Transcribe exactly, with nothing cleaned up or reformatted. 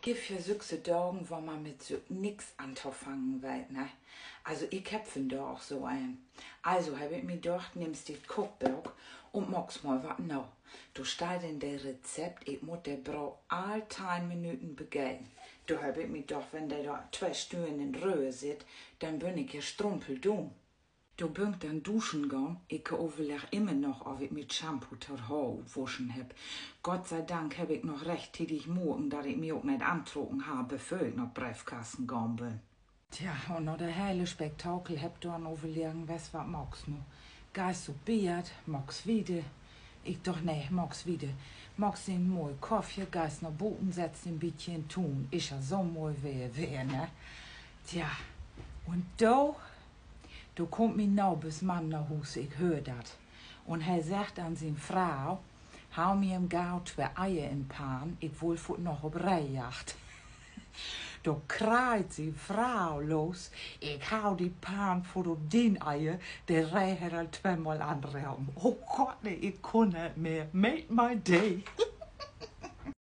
Gifft ja sükse Dagen, wo man mit sük nix antofangen weet, ne? Also, ik hebb vandaag so een. Also hebb ik mi docht, nimmst ditt Kookbook un maakst mal wat na. Dor steiht in de Rezept, ik mutt de Brood all teihn Minüten begeten. Dor hebb ik mi docht, wenn de dor twee Stünnen in Röhr sitt, denn bün ik ja strumpelduun. Dor bün ik denn duschen gahn. Ik överlegg immer noch, of ik mit Shampoo dat Haar wuschen hebb. Gott sei Dank hebb ik noch rechttiedig markt, dat ik mi ok neet antrocken harr, bevör ik na Breefkassen gahn bün. Tja, un na de hele Spektakel hebb ik dor överleggt, weetst wat, maakst nu? Geihst op Bedd, maakst wieder. Ik doch, nee, maakst wieder. Maakst di en moi Koffje, geihst na buten, settst di en bietje in Tuun. Is ja so moi Weer weer, ne? Tja, un do Dor kummt mien Nabersmann na Huus, ik höör dat. Un he seggt an sien Fro: Hau mi em gau twee Eier in Pann, ik wull foort noch op Reejagd. Dor kraiht sien Fro los: Ik hau de Pann foort op dien Eier, de Reh hett al tweemal anropen. O Gott, nee, ik kunn neet mehr. Made my day.